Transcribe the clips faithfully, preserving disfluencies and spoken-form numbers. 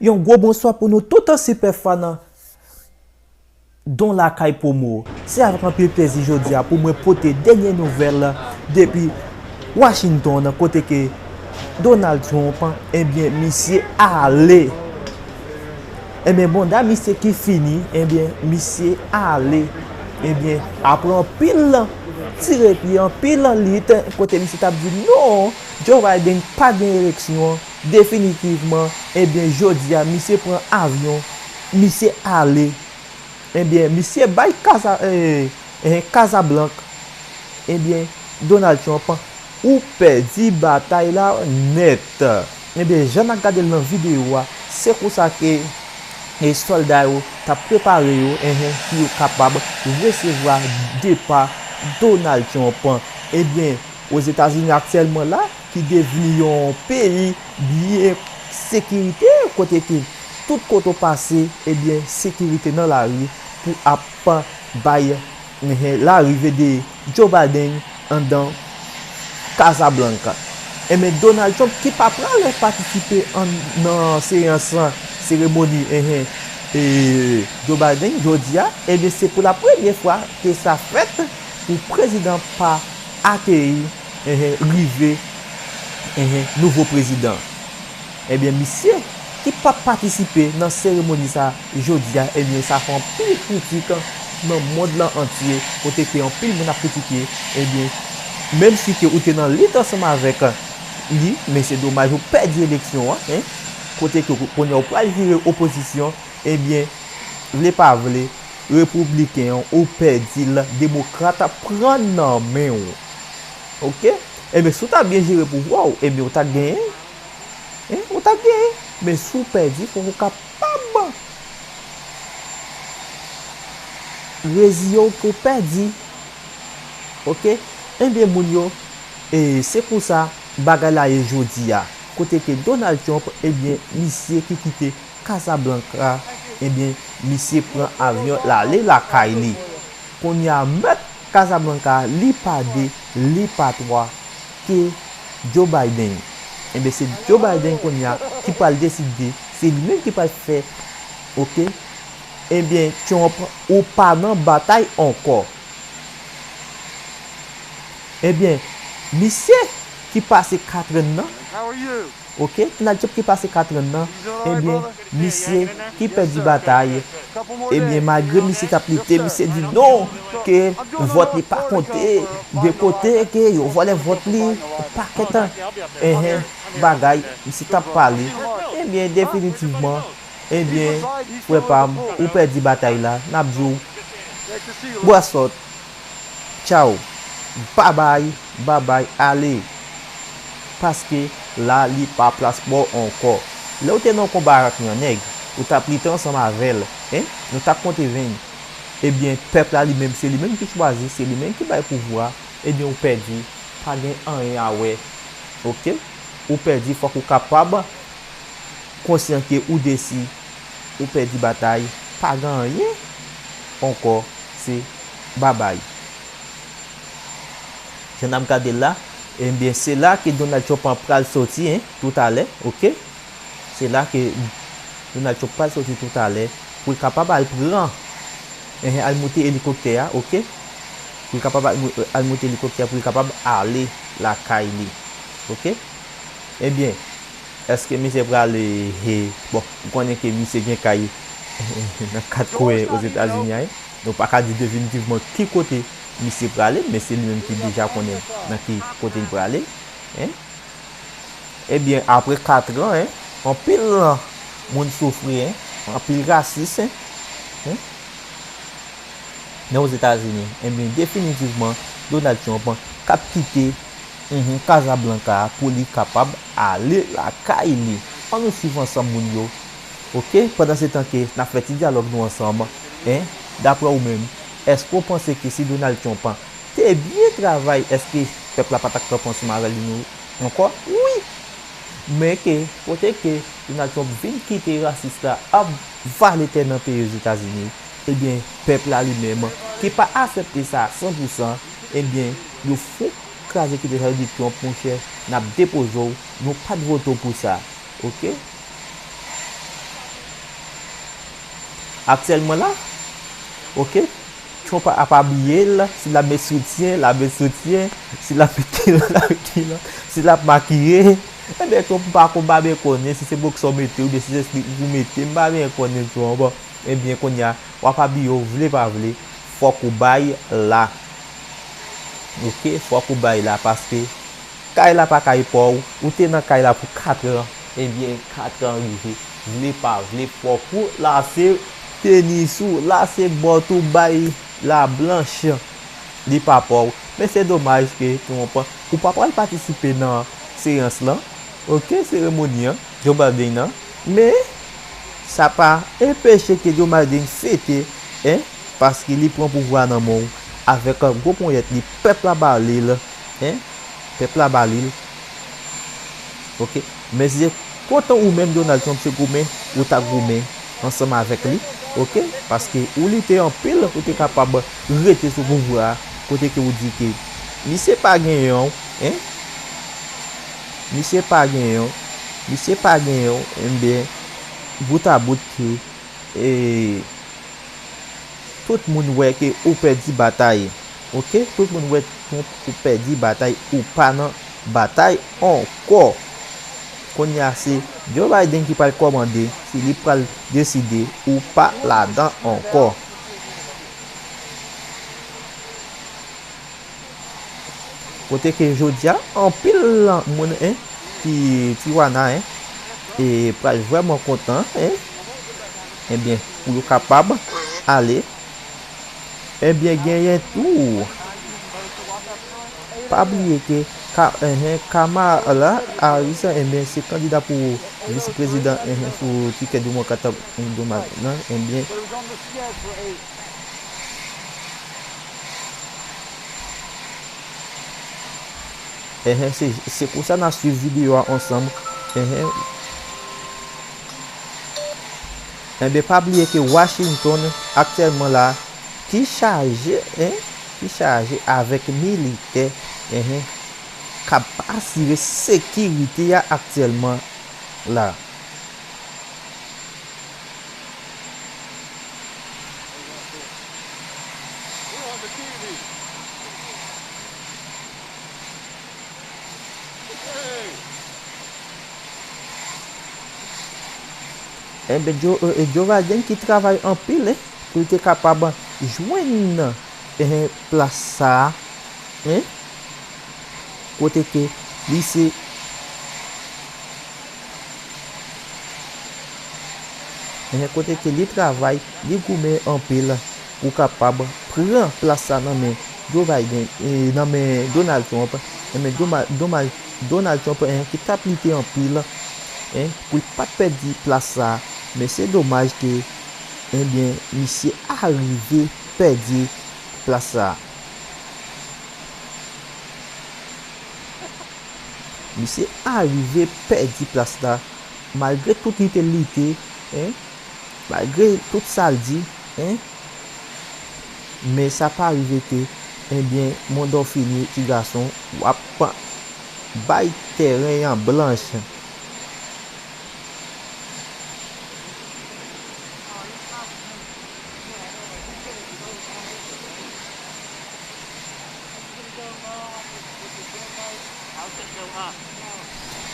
Yon gwo bonswa pou nou tout, se Pè Fana, Don Lakay Promo. Se avèk anpil plezi jodi a pou mwen pote dènye nouvèl depi Washington, kote ke Donald Trump, ebyen, misye ale. Ebyen, manda misye ki fini, ebyen, misye ale. Ebyen, apre anpil tire pye, anpil lit, kote misye t ap di non, Joe Biden pa gen eleksyon, definitivman, ebyen, jodi a, misye pran avyon, misye ale. Ebyen, misye bay Kaza-, eh, eh, Casablanca, ebyen, Donald Trump, ou pèdi batay la nèt. Ebyen, jan n ap gade l nan videyo a, se konsa ke, eh, sòlda yo t ap prepare yo, enhen, pou yo kapab resevwa depa Donald Trump. Ebyen, Ozetazini aktyèlman la, ki devni yon peyi byen sekirite, kote ke tout kote w pase, ebyen, sekirite nan lari pou ap bay, enhen, larive de Joe Biden anndan Casablanca. Ebyen, Donald Trump ki pa pral patisipe an, nan seyans seremoni, enhen, e, Joe Biden jodi a, ebyen, se pou la premye fwa ke sa fèt pou prezidan pa akeyi, enhen, rive, enhen, nouvo prezidan. Ebyen, misye ki p ap patisipe nan seremoni sa jodi a, ebyen, sa fè anpil kritik nan mond lan antye, kote ke anpil moun ap kritike, ebyen, menm si ke ou te nan lit ansanm avèk li, men se domaj ou pèdi eleksyon an, en, kote ke kounye a ou pral vire opozisyon, ebyen, vle pa vle, repibliken an, ou pèdi l, demokrat ap pran nan men w. Oke? Ebyen, si w ta byen jere pouvwa w, ebyen, ou ta genyen. En, ou ta genyen. Men si w pèdi, fòk ou kapab reziye w ke w pèdi. Oke? Ebyen, moun yo, e se konsa bagay la ye jodi a. Kote ke Donald Trump, ebyen, misye ki kite Casablanca, ebyen, misye pran avyon l ale lakay li. Kounye a, mèt Casablanca, li pa de, li pa twa, ke Joe Biden. Ebyen, se Joe Biden kounye a ki pral deside, se li menm ki pral fè, oke? Ebyen, Trump, ou pa nan batay ankò. Ebyen, misye ki pase katrenn nan, oke, Donald Trump ki pase katrenn nan, ebyen, misye ki pèdi batay, ebyen, malgre misye t ap lite, misye di non, ke vòt li pa konte, de kote ke yo vòlè vòt li, pakèt, enhen, bagay, misye t ap pale. Ebyen, definitivman, ebyen, frè pa m, ou pèdi batay la, n ap di w, bwasòt, tchaw, babay, babay, ale. Paske la, li pa plas pa w ankò. Lè w te nan konba ak yon nèg, ou t ap lite ansanm avè l, en, nou t ap konte venn. Ebyen, pèp la li menm, se li menm ki chwazi, se li menm ki bay pouvwa, ebyen, ou pèdi, pa gen anyen a wè. Oke? Ou pèdi, fòk ou kapab konsyan ke ou desi, ou pèdi batay, pa gen anyen ankò, se babay. Jan n ap gade l la, ebyen, se la ke Donald Trump an pral soti, en, toutalè, oke? Se la ke Donald Trump pral soti toutalè pou l kapab al pran, enhen, al moute elikoptè a, oke? Pou l kapab al mou-, al moute elikoptè a, pou l kapab ale lakay li, oke? Ebyen, èske misye prale, he, bon, ou konnen ke misye gen kay nan kat kwen Ozetazini a, wi. Nou pa ka di definitivman ki kote misye prale, men se li menm ki deja konnen nan ki kote l prale, en. Ebyen, apre katran, en, anpil moun soufri, en, anpil rasis, en, en, nan Ozetazini. Ebyen, definitivman, Donald Trump k ap kite, mhm, Casablanca pou li kapab ale lakay li. Ann nou swiv ansanm, moun yo. Oke, pandan se tan ke n ap fè ti dyalòg nou ansanm, en, daprè ou menm, èske w panse ke si Donald Trump te byen travay, èske pèp la pa t ap kanpe ansanm avè li nou ankò? Wi! Men ke, kote ke Donald Trump vin kite rasis la ap vale tè nan peyi Ozetazini, ebyen, pèp la li menm, ki pa aksepte sa san pou san, ebyen, yo fout kraze kite sa, yo di Trump, monchè, n ap depoze w, nou pa t vote w pou sa. Oke? Aktyèlman la, oke, Trump ap abiye l, si l ap met soutyen, l ap met soutyen, si l ap met kilòt, l ap met kilòt, si l ap makiye. Ebyen, Trump, m pa konn, m pa byen konnen si se boksè w mete oubyen si se slip ou mete, m pa byen konnen Trump. Ebyen, kounye a, w ap abiye w vle pa vle, fòk ou bay la. Oke, fòk ou bay la paske kay la pa kay pa w, ou te nan kay la pou kat an, ebyen, kat an rive, vle pa vle, fòk ou lase tenis ou, lase bòt ou, bay la blanch, li pa pa w. Men se domaj ke Trump, ou pa pral patisipe nan seyans lan, oke, seremoni an, Joe Biden nan, men sa pa enpeche ke Joe Biden fete, en, paske li pran pouvwa nan men w avèk gwo ponyèt li, pèp la ba li l, en, pèp la ba li l. Oke. Men se kontan ou menm Donald Trump se goumen, ou ta goumen ansanm avèk li, oke? Paske ou lite anpil pou te kapab rete sou pouvwa a, kote ke ou di ke misye pa genyen w, en? Misye pa genyen w, misye pa genyen w, enben, bout a bout ke, e, tout moun wè ke ou pèdi batay. Oke? Tout moun wè Trump ou pèdi batay, ou pa nan batay ankò. Kounye a se Joe Biden ki pral kòmande, se li pral deside, ou pa ladan ankò. Kote ke jodi a, anpil moun, en, ki Tijuana, en, e pral vrèman kontan, en, ebyen, pou yo kapab ale. Ebyen, genyen tou, pa bliye ke Ka-, enhen, Kamala Harris, enben, se kandida pou vis prezidan, enhen, sou tikè Demokrat, enhen, Donald, nan, enben, Enhen, se, se konsa n a swiv videyo a ansanm. Enhen. Enben, pa bliye ke Washington, aktyèlman la, ki chaje, en, ki chaje avèk militè, enhen, k ap asire sekirite a aktyèlman la. Enben, Joe, e, e, Joe Biden ki travay anpil, en, pou l te kapab jwenn, en, plas sa a, en, kote ke li se, en, kote ke li travay, li goumen anpil pou kapab pran plas sa nan men Joe Biden, e, nan men Donald Trump, nan men Doma-, Doma-, Donald Trump, en, ki t ap lite anpil, en, pou l pa t pèdi plas sa. Men se domaj ke, enben, misye arive pèdi plas sa. Misye arive pèdi plas la, malgre tout li te lite, en, malgre tout sa l di, en, men sa pa rive ke, enben, mond an fini, ti gason, w ap bay tèren an blanch.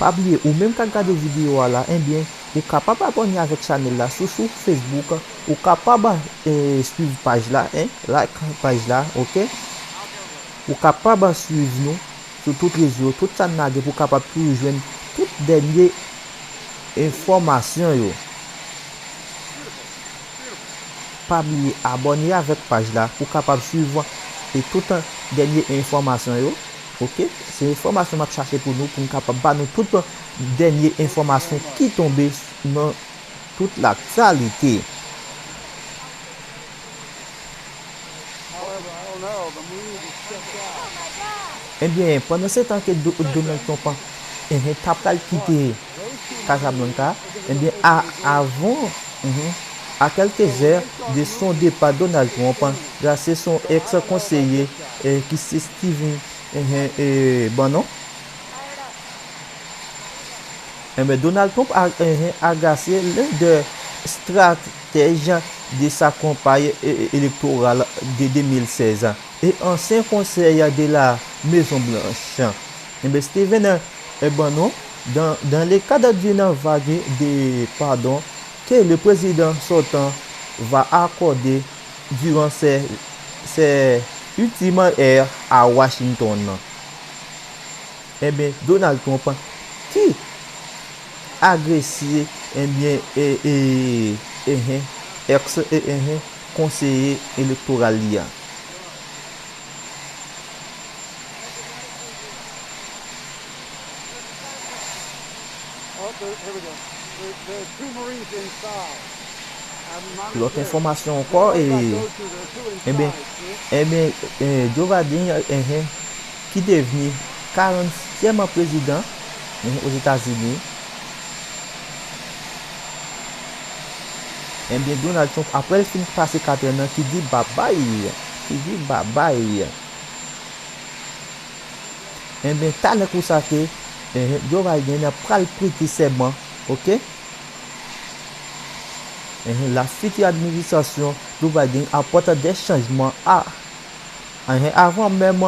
Pa bliye, ou menm k ap gade videyo a la, enben, ou kapab abòne avèk chanèl la. Si w sou Facebook, ou kapab, eh, swiv paj la, en, like paj la, oke? Ou kapab swiv nou sou tout rezo yo, tout sa n lage pou w kapab toujou jwenn tout dènye enfòmasyon yo. Pa bliye abòne avèk paj la pou w kapab swiv e tout dènye enfòmasyon yo. Oke? Se enfòmasyon m ap chache pou nou, pou m kapab ba nou tout dènye enfòmasyon ki tonbe nan tout laktyalite. Ebyen, pandan se tan ke Do-, Donald Trump, enhen, ta pral kite Casablanca, ebyen, a, avan, mhm, a quelques heures de son départ, Donald Trump grase son ex konseye, eh, ki se Stephen, enhen, eh, Bannon. Enben, Donald Trump a, enhen, agrase l'un des stratèges de sa kanpay e-, e-, elektoral de de mil sèz e ansyen konsèy de la Mezon Blanch. Enben, Steven, eh, ban nou, dans, dans le cadre d'une vague de pardon que le président sortant va accorder durant ses, ses ultimes heures à Washington. Enben, Donald Trump, ki agresye, enben, e, e, enhen, ex, e, enhen, konseye elektoral li a. Lòt enfòmasyon ankò, e, enben, enben, e, Joe Biden, enhen, ki devni karantyèm prezidan, enhen, Ozetazini. Enben, Donald Trump, apre l fin pase kat an nan, ki di babay, ki di babay. Enben, talè konsa ke, enhen, Joe Biden pral prete sèman, oke? Enhen, la future administration Joe Biden apporte des changements à, enhen, avant même,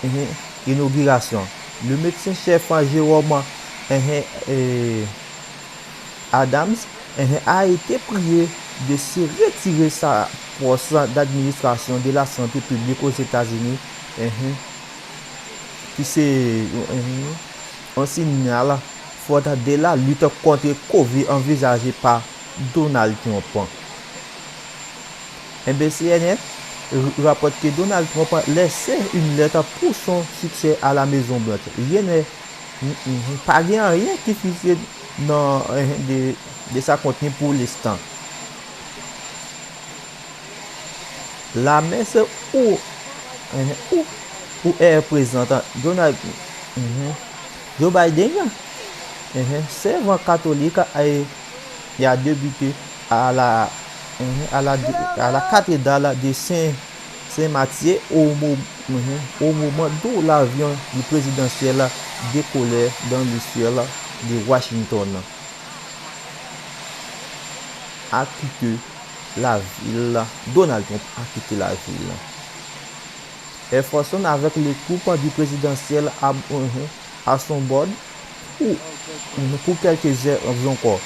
enhen, inauguration. Le médecin chef Jérôme, enhen, eh, Adams, enhen, a été prié de se retirer sa poste d'administration de la santé publique aux États-Unis, enhen, ki se, enhen, yon siyal fò de la lit kont kovid anvizaje pa Donald Trump. Enben, C N N r-, rapòte ke Donald Trump lèse yon lèt pou son siksè a la Mezon Blanch. Rien n'est, mm, mm, pa gen anyen ki fize nan, eh, de, de sa kontni pou lestan. La messe où, eh, où, où est présentant Donald, mhm, Joe Biden, eh, servant catholique a, a débuté à la, mhm, à la, à la cathédrale de Saint, Saint Matthieu au mo-, mhm, au moment d'où l'avion du présidentiel décollait dans le ciel de Washington. A kite lavil, Donald Trump a kite lavil. Air Force One avec les troupes du présidentiel à, mhm, à son bord pour, mhm, pour quelques heures encore.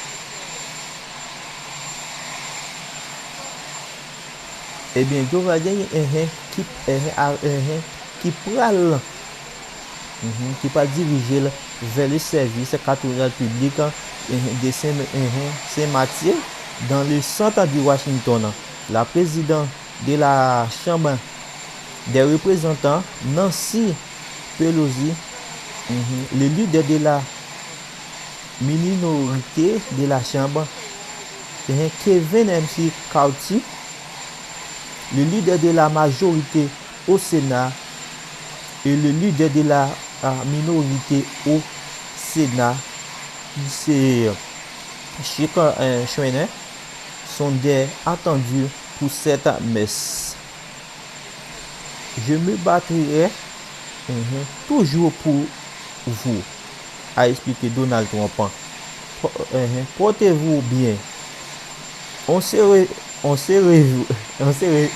Ebyen, Joe Biden, enhen, ki, enhen, a, enhen, ki pral, mhm, ki pral dirije l vers le service cathédrale publique, enhen, de Saint, enhen, Saint Mathieu, dans le centre de Washington. La présidente de la Chambre des représentants, Nancy Pelosi, mhm, le leader de la minorité de la Chambre, enhen, Kevin McCarthy, le leader de la majorité au Sénat et le leader de la, euh, minorité au Sénat, c'est Chuck, euh, Schumer, sont des attendus pour cette messe. Je me battrai, mhm, toujours pour vous, a expliqué Donald Trump. Po-, mhm, portez-vous bien. On se re-, on se re-, on se re-,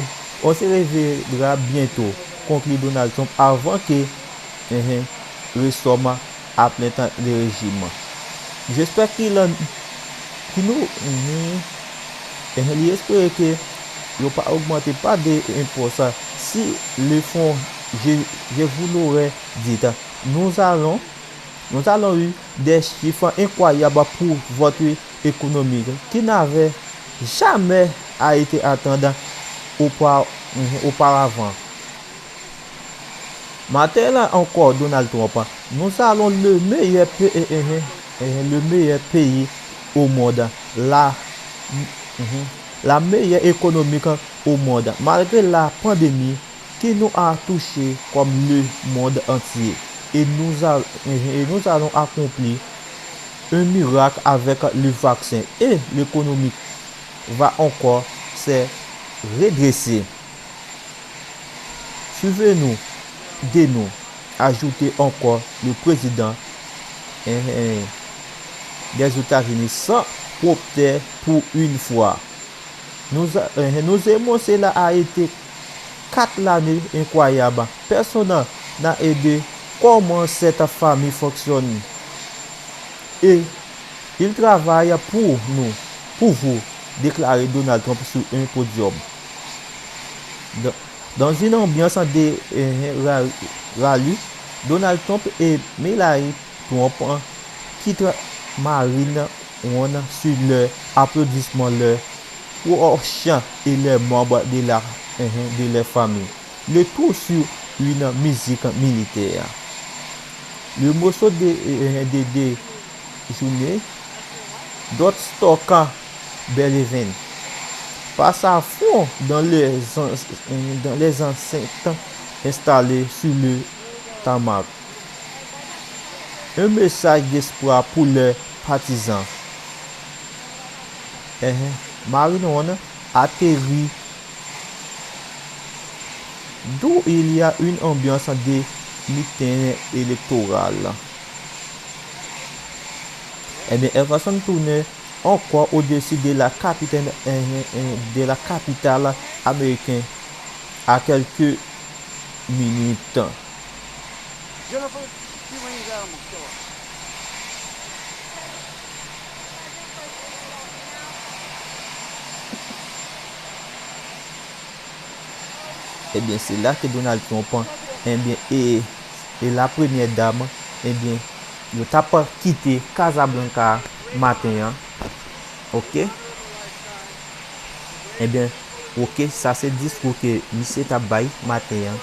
on se reverra bientôt, conclut Donald Trump avant que, mhm, ressorte à plein temps le régime. J'espère qu'il en, ki nou, mhm, eh, li espere ke yo pa ogmante pa de enpò sa. Si le fond, je, je vous l'aurais dit, nous allons, nous allons eu des chiffres incroyables pour votre économie qui n'avait jamais été atteint aupa-, mhm, auparavant. Maten la ankò, Donald Trump, nous allons le meilleur pe-, eh, eh, eh, eh, le meilleur pays au monde, la, mhm, la meilleure économique au monde, malgré la pandémie qui nous a touchés comme le monde entier. Et nous a-, eh, eh, nous allons accomplir un miracle avec le vaccin et l'économie va encore se redresser. Souvenez-nous de nous, ajoutait encore le président, eh, eh, des États-Unis sans propter pour une fois. Nos, eh, nos irmãos, cela a été quatre années incroyables. Personne n'a aidé comment cette famille fonctionne. Et il travaille pour nous, pour vous, déclarait Donald Trump sur un podium. Dans, dans une ambiance de eh, ra- rallye, Donald Trump et Melania Trump quittent Marine One sur les applaudissements, leurs proches et les membres de la, eh, de leur famille. Le tout sur une musique militaire. Le morceau de, eh, de, de journée, Don't Stop Believing, passe à fond dans les, en- dans les enceintes installées sur le tarmac. Un message d'espoir pour les partisans. Eh, Marine One atterrit d'où il y a une ambiance de meeting électoral. Eh bien, Everson tourne encore au-dessus de la capitale, eh, eh, de la capitale américaine à quelques minutes. Jennifer, she went down the store. Ebyen, se la ke Donald Trump, ebyen, e, e la premyè dam, ebyen, yo t ap kite Casablanca maten an. Oke? Ebyen, oke, sa se diskou ke misye t ap bay maten an.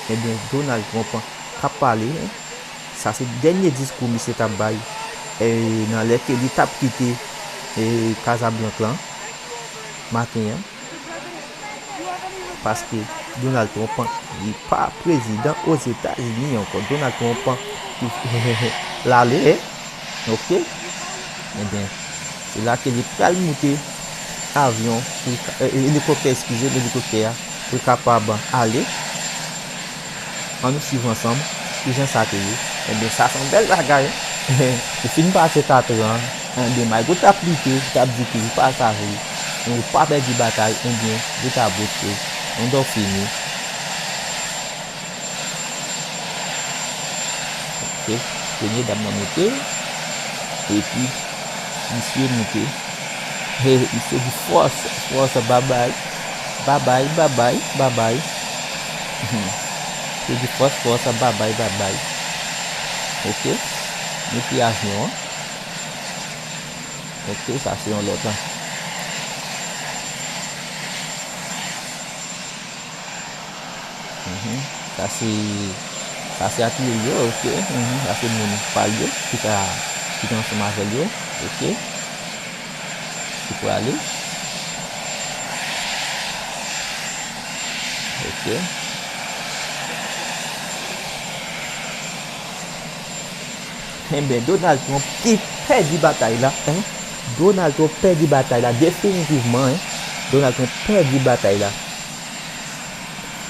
Ebyen, Donald Trump k ap pale, sa se dènye diskou misye t ap bay, e, nan lè ke li t ap kite, e, Casablanca lan maten an. Paske Donald Trump, li pa prezidan Ozetazini ankò. Donald Trump, li, l ale, oke? Ebyen, se la ke li pral moute avyon, pou li ka- e, e, elikoptè, eskize, elikoptè a, pou li kapab ale. Ann nou swiv ansanm kijan sa te ye. Ebyen, sa se yon bèl bagay. Li fin pase katran. Ebyen, malgre w t ap lite, w t ap di ke li pa save, men ou pa pèdi batay, ebyen, bout a bout, Randolph fini. Oke, premye dam nan moute, epi misye moute. He, misye di fòs, fòs, babay, babay, babay, babay. Misye di fòs, fòs, babay, babay. Oke, moute avyon an. Oke, sa se yon lòt, an. Mhm. Sa se, sa se atelier yo, oke. Mhm. Sa se moun pa l yo ki ta, ki ta ansanm avè l yo, oke. Ki prale. Oke. Enben, Donald Trump ki pèdi batay la, en. Donald Trump pèdi batay la, definitivman, en. Donald Trump pèdi batay la.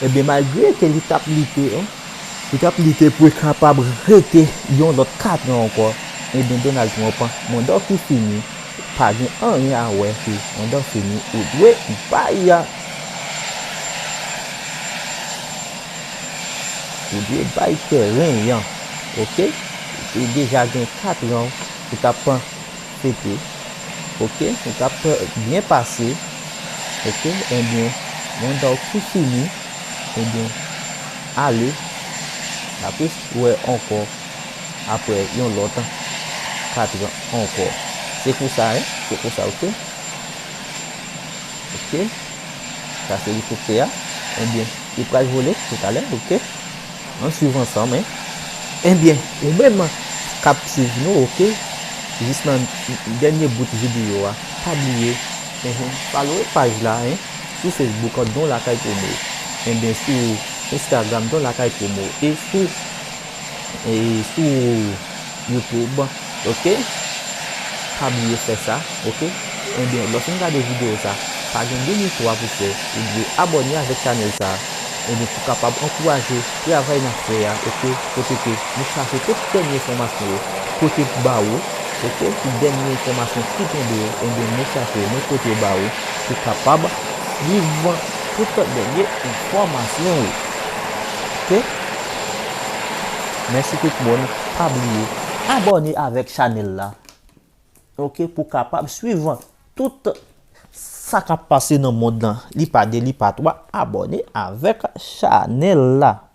Ebyen, malgre ke li t ap lite, en, li t ap lite pou l kapab rete yon lòt kat an ankò, ebyen, Donald Trump, manda w ki fini, pa gen anyen a wè ke manda w fini, ou dwe bay, ou dwe bay tèren an, oke? Ou te deja gen kat an, ou t ap fete, oke, ou t ap byen pase, oke, ebyen, manda w ki fini, ebyen, ale, n ap wè ankò, apre yon lòt katran ankò. Se konsa, en, se konsa, oke? Oke? Sa se elikoptè a. Ebyen, li pral vole toutalè, oke? Ann swiv ansanm, en. Ebyen, ou menm k ap swiv nou, oke? Jis nan dènye bout videyo a, pa bliye, enhen, follow paj la, en, sou Facebook, Don Lakay Promo. Ebyen, sou Instagram, Don Lakay Promo. E sou e sou YouTube, oke? Pa bliye fè sa, oke? Ebyen, lè w fin gade videyo sa, pa gen de ni twa pou fè, ou dwe abòne avèk chanèl sa. Ebyen, pou kapab ankouraje travay n ap fè a, oke, kote ke nou chache tout dènye enfòmasyon yo pote ba ou, oke, tout dènye enfòmasyon ki tonbe yo, ebyen, mwen chache, mwen pote yo ba ou, pou kapab viv tout dènye enfòmasyon yo. Oke? Mèsi tout moun, pa bliye abòne avèk chanèl la. Oke, pou kapab swiv tout sa k ap pase nan mond lan. Li pa de, li pa twa, abòne avèk chanèl la.